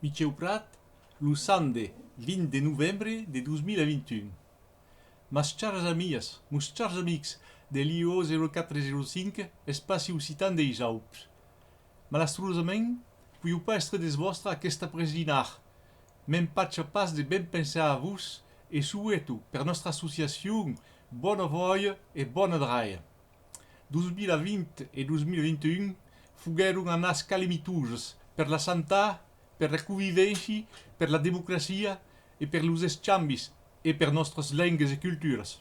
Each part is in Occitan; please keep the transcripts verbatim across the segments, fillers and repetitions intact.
Michèu Prat, lo sande vint de novembre de dos mila vint e un. Mas chars amias, mos chars amics de l'I O zèro quatre zèro cinc, Espaci Occitan deis Aups. Malastrosament, poieu pas èstre des vòstres aqueste après-dinar. M'empacha pas de ben pensar a vos e soeto per nòstra associacion bona vòia e bona draia. Dos mila vint e dos mila vint e un foguèron annats calamitoses per la santat, per la convivéncia, per la democracia e per los escambis e per nòstras lengas e culturas.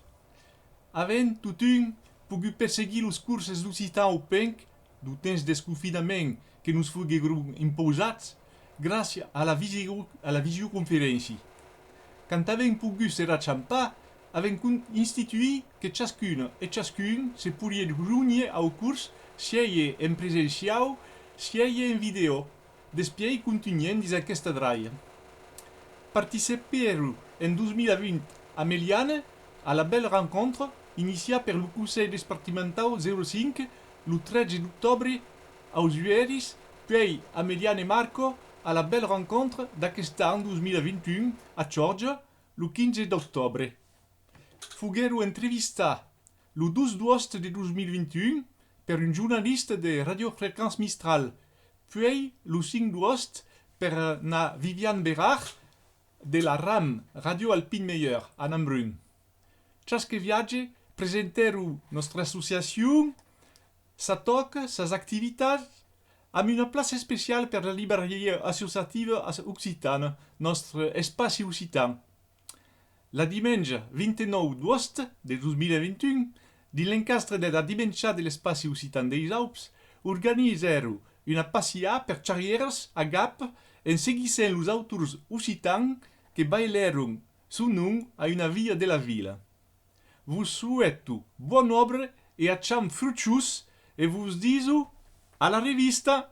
Avèm, totun, pogut perseguir los corses d'occitan au penc deu temps d'esconfinament que nos foguèron impausats gràcia a la visio-, a la visioconferéncia. Quand avèm pogut se rachampar, avèm con-, instituit que chascuna e chascun se podiá jónher au cors, sièi en presenciau, sièi en vidèo. Despièi contunhem dins aquesta draia. Participèro en dos mila vint a Meliana a la Belle Rencontre, iniciat per lo Conselh Despartimentau zèro cinc lo tretze d'octòbre aus Uèris, puèi a Meliana e Marco a la Belle Rencontre d'aquest an dos mila vint e un a Chòrja lo quinze d'octòbre. Foguèro entrevistat lo dos d'agost de dos mila vint e un per un jornalista de Radio Fréquence Mistral, puèi lo cinc d'agost per na Viviane Bérard de la RAM, Radio Alpine Meilleur, a Nambrun. Chasque viatge presentèro nòstra associacion, sa tòca, sas activitats, amb una plaça especiala per la librariá associativa occitana, nòstre Espaci Occitan. La dimenge vint e nòu d'agost de dos mila vint e un, dins l'encastre de la Dimensiá de l'Espaci Occitan deis Aups, organizèro una passiá per Charrièras a Gap en seguissent los autors occitans que bailèron son nom a una via de la vila. Vos soeto bona òbra e acham fruchós e vos diso a la revista!